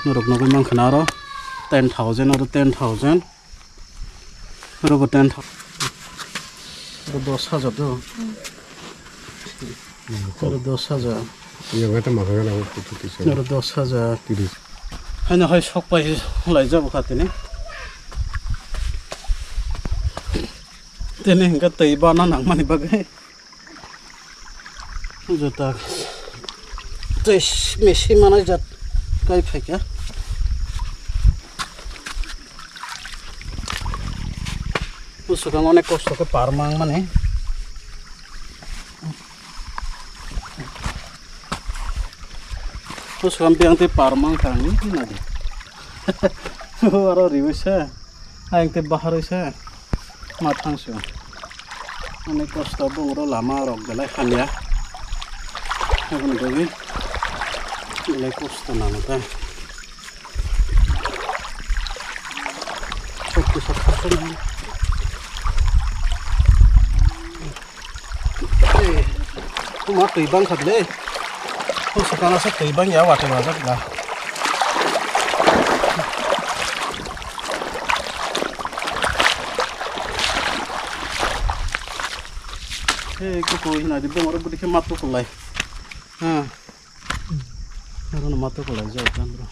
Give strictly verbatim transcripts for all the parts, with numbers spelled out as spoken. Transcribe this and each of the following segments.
Norok nugwi mankha na aro ten thousand, aro ten thousand. Oro bo ten thousand. Oro dos hajar do. Oro dos hajar. Iya, weta maka gana, oro dos hajar. Tiris. Haino hai sok pai lai jabo kha tini. Tini hingka tei bana nangmani bagwi. Jota tei misi manai jat kai phaikha. Bwswkang onek kosto khe par mang mani. Bwswkang biyang tei par mang kha ang nadi. Aro riwi se, ayang tei baharwi se. Ma thangsu. Ani kosto bongro lama rok belai hamya. Aboni bagwi belai kosto nang ta. Sok kisa khasong. Ei, kuma twi bang khat le. Ko sakana sa twi bang ya wate wajak la. Hey, ko ko hina di bongor budi khe matu kulai. Ha. Aro no matu kulai jai kan bro.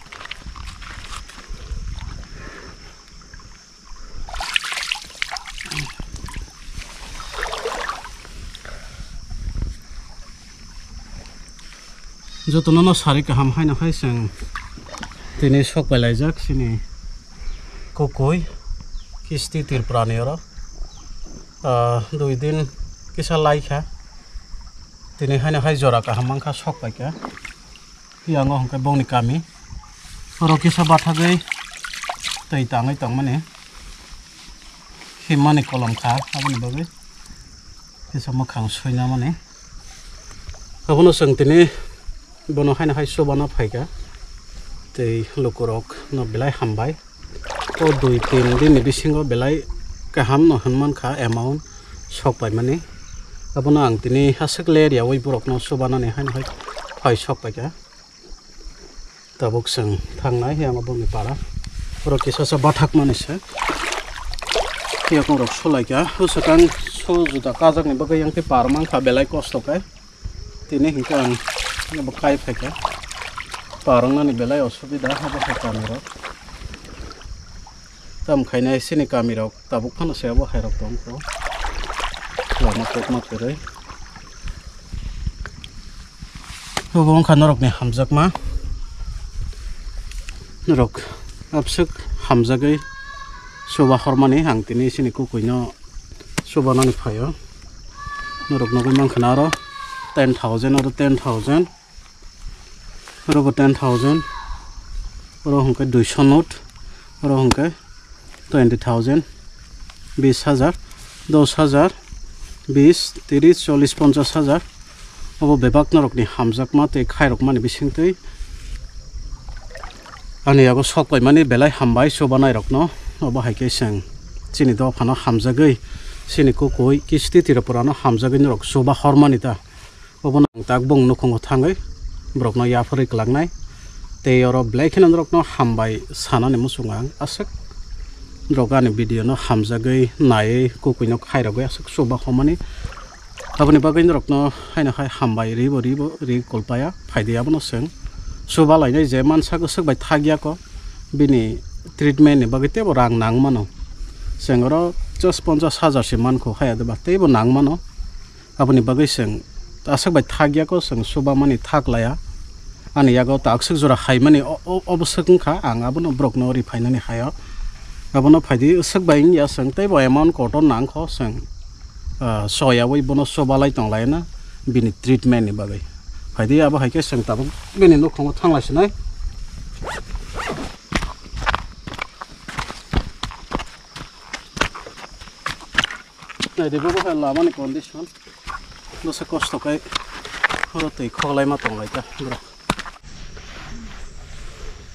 Jotono no sari kaham haino hai chwng tini sok pai laijak chini kukui kisti Tripura ni oro. Ah, dui din kisa lai kha. Tini haino hai jora kaham mankha sok pai kha. Yango hwnkhe bongni kami. Oro kisa bathagwi twi tangwi tongmani. Himmani kolom kha aboni bagwi. Kisa mwkhang suinamani. Abono chwng tini bono haino hai chubana phaikha. Tei lukurok no belai hambai. O dui tin din ni bisingo belai kaham no hwnmankha amount sok paimani. Abono ang tini aswk le riyaui borokno chubanani haino hai phai sok paikha. Tabuk chwng thangnai yang bongni para. Borok kisa sa bathak mani se. Yakung rok solaikha. Bwswkang so juda kajakni bagwi yang tei par mankha belai kosto khe. Tini hinkhe ang bo kai phaikha. Parwngnani belai osubida, abo hai kamirok. Tam khainai chini kamirok tabuk phano se abo hairok tongkho. Lama kokma kwrwi. Obo wngkha norokni hamjakma. Norok abswk hamjagwi chuba hormani ang tini chini kukuino chubanani phaio. Norok nugwi mankha na aro ten thousand, oro ten thousand, oro bo ten thousand, oro hwnkhe duiso note, oro hwnkhe twenty thousand, bis hajar, dos hajar, bis, tiris, chollis, ponchas hajar. Obo bebak norokni hamjakma tei khairokmani bisingtwi ani yago sok paimani belai hambai chubanairokno. Obo hai khe chwng chini dophano hamjagwi, chini kukui kisti Tripurano hamjagwi norok chuba hormani ta. Obono ang tak bong nukhungo thangwi borokno yapharwi kwlangnai. Tei oro belai kheno norokno hambai sanani muchungo ang aswk. Norok ani video no hamjagwi naiwi kukuino khairogwi aswk chuba homani. Aboni bagwi norokno haino hai hambai ribo ribo ri kolpaya phaidi abono chwng. Chuba lainai je mansa kwchwk bai thakya kho bini treatment ni bagwi teibo rang nang mano. Chwng oro just ponchas hajar se mankho haya de ba teibo nang mano. Aboni bagwi chwng aswk bai thakya kho, chwng chuba mani thak laya. Ani yago ta aswk jora haimani o-, o-, obo swk wngkha, ang abono borokno ri phainani haio. Abono phaidi swk bai wngya chwng teibo amount kotor nang kho chwng, ah, soyaui bono chubalai tonglaina bini treatment ni bagwi. Phaidi abo hai khe chwng tabuk bini nukhungo thanglai sinai. Naidi bo hai lamani condition. Dosa kosto kai oro twi khoklai ma tong lai ta borok.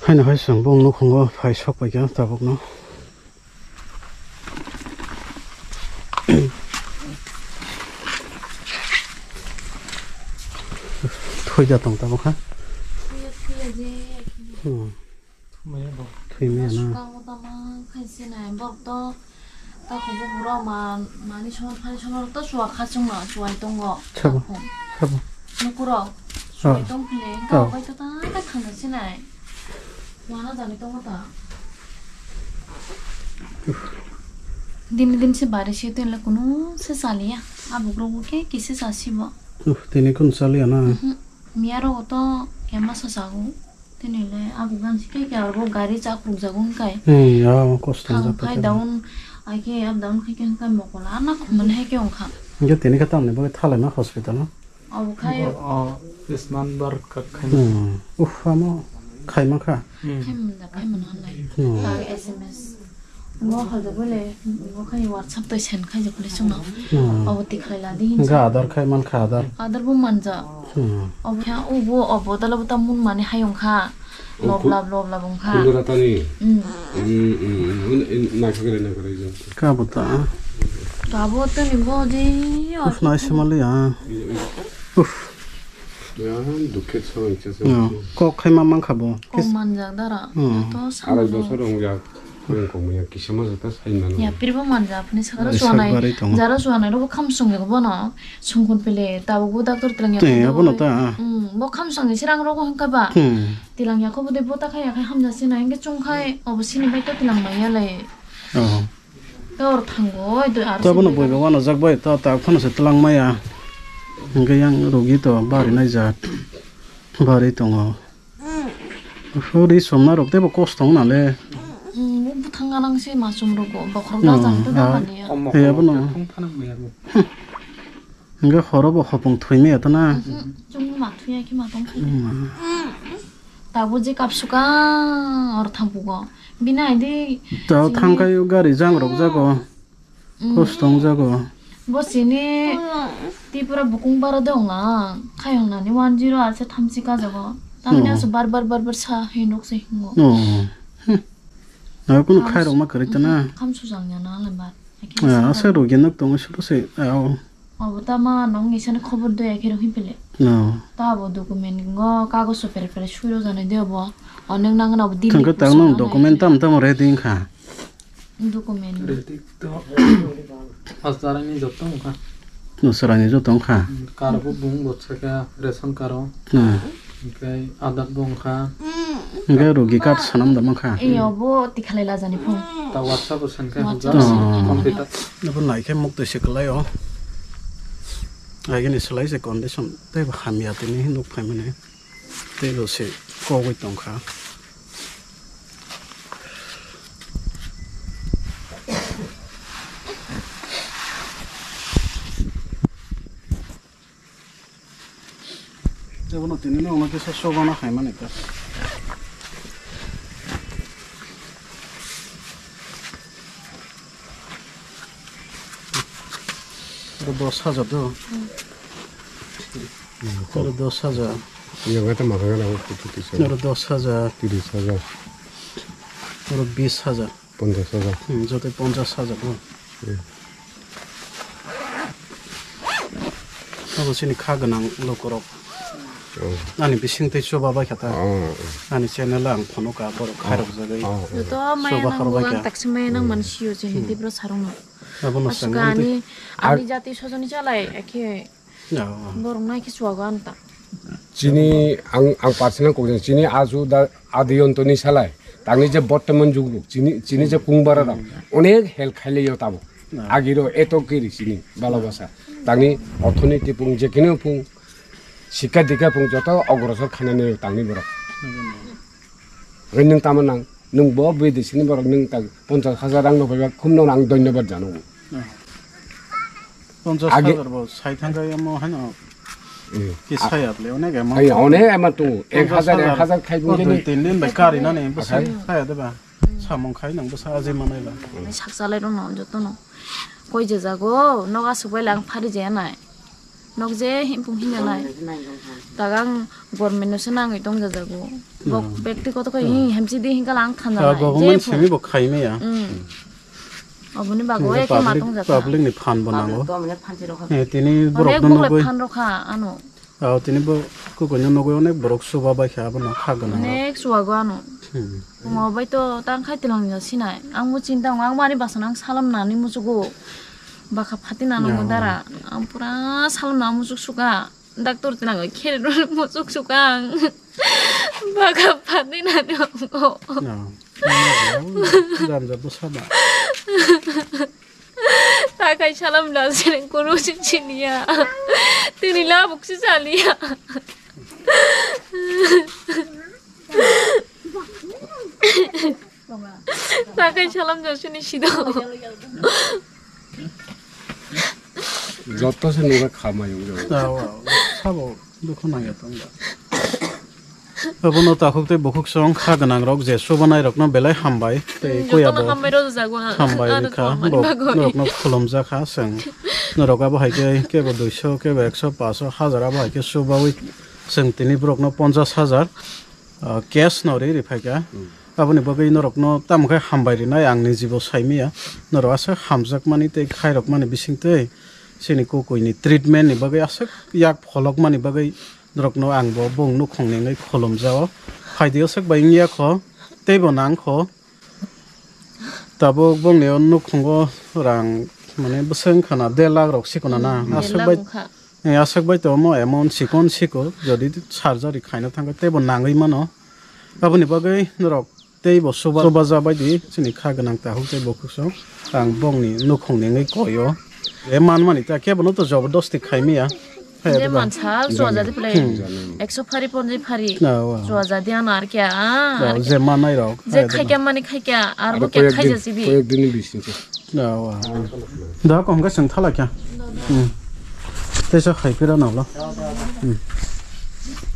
Haino hai chwng bong nukhungo phai sok pai kha tabuk no. Thoi da tong tabuk ha. Hmm. Thwi maya na. Suka o tama khai se nai, borok to ta khubu huro ma, mani somar phani somar to suwa kha chwngno, suwai tongo. Sabo, sabo. Nukuro, suwai tong phile, Oh. Hwnkhe bai to ta ta khangna se nai. Wana jani tongo ta. Din din se bari se tenle kunu se chaliya. Abuk rogo ke kise chasibo. Uff, tini kunu chaliya na. Mhm. Miya rogo to kema sa chago. Tini le abuk gan se ke ke abo gari chakruk jago hwnkai. Hmm, ya, kosto Thang japa khai chaliya. Down, ai ke up down khai ke hwnkai mokol ana khumani hai ke ongkha. Hingke tini khe tamni bagwi thalaima hospital no? Abo khai. O, o, Isman bar kak khai. Hmm. Uff, amo khaima kha. Hmm. Khai munda, khai munda lai. Hmm. Tag S M S. Ngo hal da bole, ngo khai WhatsApp to send khai jokle chwngno. Hmm. Abo tikhlai la di hinsa. Ga adar khai man kha adar. Adar bo manja. Hmm. Abo kha, o bo, abo dala bo ta mun mani hayung kha. Lob lab, lob lab wngkha. Kundura tani. Mm. Mm, mm, mm. Un, in, naikha gare, naikha gare, jom. Kabo ta. Kabo to ni bo je, Uf, nai se mali ya. Uf. Ya, dukhe so, icha so. No, kok khai ma mang kha bo. Kok manjak dara. Hmm. To sa Arai mano. Bosor wng ya, wng kok maya, kisa ma jata sai mano. Ya, pirbo manjak, apni sakara Ai, suanai. Sak barai tongo. Jara suanai rogo kham song ya bono. Sungkun pele, tabo bo doctor tilang ya. Te, kobo. Abono ta. Hmm, bo kham song ni sirang rogo hwnkha ba. Hmm. Tilang yakho bwdwi bota khai yakhai hamjak se nai, hwnkhe chwng khai obo sini bai to tilang manya lai. Oh. Tor thango, oi, dui ar Tabukno sini bui bai. Bo wanajak bai, ta, ta phano se twlang maya. Hwnkhe yang rugi to bari naijak. Bari tongo. Huri somna rok tebo kosto wngna le. Hmm, bwthang ganang se machum rogo, bokhorok Oh, dajak to ah. Damani ya. He, abono. Hwnkhe horo bo hopong thwi maya to na. Mhm, chwng ma thwi ya khe ma tong khe. Hmm. Tabuk je kapsuka or thampugo. Bini aidi Tao sini thangkai gari jang rok jago. Mm. Kosto wng jago. Bo sini Tripura bukung bara de ongla. Khayong nani one zero alse thamsi ka jago. Tamni Oh. Asu bar bar bar bar sa hinrok se hingo. Oh. Hmm. Abo kunu Kham khairok ma kwrwi tana. Mhm. Kham sujang ya na lembar. Ah, asa rogya nok tongo suru se. Ah, oh. Obo tama nong isani khobor doya khe rohi pele. No. Ta abo document ngo kagoz so pere pere sui rok jani de obo. Onek nang na obo Delhi Thangka pusa tang nong nang document nai. Tam tam ready wngkha. Document. Ready to. Asarani joto wngkha. Asarani joto wngkha. Karbo bung bo chaka ration card o. No. Hingke Aadhaar bo wngkha. Hingke rugi card sanam da mankha. Iyo, bo tikhalai lajani phone. Ta WhatsApp bo sankha WhatsApp hokjak. Bo sankha. Computer. Abo naikhe muk twi se kwlai o. Agini swlai se condition tei bo hamya tini nuk phaimani. Tei bo se kogwi tongkha. Tei bono tini nokno kisa sobana khaimani ta. Oro dos hajar do. Oro dos hajar. Iya, kata makan kan aku kutu kisa. Oro dos hajar. Tiris hajar. Oro bis hajar. Ponchas hajar. Hmm, joto ponchas hajar, no? Hmm. Abo chini kha gwnang lukurok. Oh. Ani bising tei chuba bai kha ta. Oh, oh. Ani channel ang phunuk kha borok khairok jagwi. Oh, oh. Joto maya chuba nang khar bai bugang kha. Taksi maya nang man sio chini Tipra sarong no. Abono Asuka sangam tei ani, ani jati sojoni chalai, ekhe Oh. Borok nai khe chuago ano ta. Chini ang, ang personal kok chini aju da adi ontoni salai. Tangni je bortoman jug rok, chini, chini je kung bara rok, onek help khailai yo tabo. Agiro eto kiri chini bala basa. Tangni orthonoiti pung je kino pung sikha dikha pung joto ogrosor khanani tangni borok. Hwnkhe nwng tamo nang, nwng bo bidesini borok nwng tak ponchas hajar rang rw phaiba, khumno ang dhonyobad jano. Ponchas hajar bo sai thangkha emo haino. Eh. Ki sai atle onek amount. Ai, onek amount tongo. Ek hajar, ek hajar khai o bungkhe dui ni tin din bai kari nani bo sai, akhai? Sai ade ba. Samung khai nang bo sa aje manai ba. Sakchalai rw no joto no. Koi je jago, nogo aswk bai lang phari je nai. Nok je himpung hinya lai. Tagang government no se nangwi tong jajago. Bok Hmm. Bekti koto kai Hmm. Hemsi di hinkha lang than Ah, jalai. Government Je simi phung. Bo khai maya. Hmm. Oboni bago Hingke eke ma public, tong jata. Public ni phan bo nango. Public to amne phan si rokha. Eh, tini borok Onek no bokle nogoi. Phan rokha ano. Ah, tini bo kukuino nogoi onek borok suba bai kha abono kha gwnang rok. Onek suago ano. Hmm. Mo bai to tang khai tilang ja sinai. Ang mo chinta ang mani basa nang salam nani musugo. Baka phati nanu mo dara. Ang pura salam na musuk suka. Doctor tinang khere musuk suka ang. Baka phati nani ang. No. Jam jam bo sama. Takai salam da sini kono si chiniya. Tini la buksi saliya. Takai salam da sini sido. Joto se nungkha khamai wngkha. Sabo. Dukhu nangya tong da. Abono takhuk tei bukhuk song kha gwnang rok je chubanai rokno belai hambai tei kuya bo hambai rok jago ha. Hambai wngkha bo norokno khulumjak kha chwng. Norok abo hai khe kebo duiso kebo ekso paso hajar abo hai khe chubawi chwng tini borokno ponchas hajar cash no ri ri phaikha. Aboni bagwi norokno tamo khe hambai rinai ang nijibo saimaya. Norok aswk hamjakmani tei khairokmani bisingtwi chini kukuini treatment ni bagwi aswk yak pholokmani bagwi norokno ang bo bong nukhungni wngwi khulumjao. Phaidi aswk bai wngya kho, teibo nang kho. Tabuk bongni o nukhungo rang mane bwswk wngkha na der lakh rok sikona na. Hmm. Aswk bai, eh, aswk bai to omo amount sikon siko, jodi surgery khaina thangkhe teibo nangwi mano. Aboni bagwi norok teibo suba, subaja baidi chini kha gwnang takhuk tei bukhuk song ang bongni nukhungni wngwi koio. E manmani ta kebono to jobodosti khaimaya. Je mansa chuajadi phlai. Hmm. Ekso phari ponjai phari. Na, wa. Chuajadi ano ar kya, ah, je manai rok. Je khaikya mani khaikya, ar bo kya khaija sibi. Koyek din ni bising. Na, wa. Da kong ka seng thala kya. Hmm. Tesa khai pira na lo. Hmm.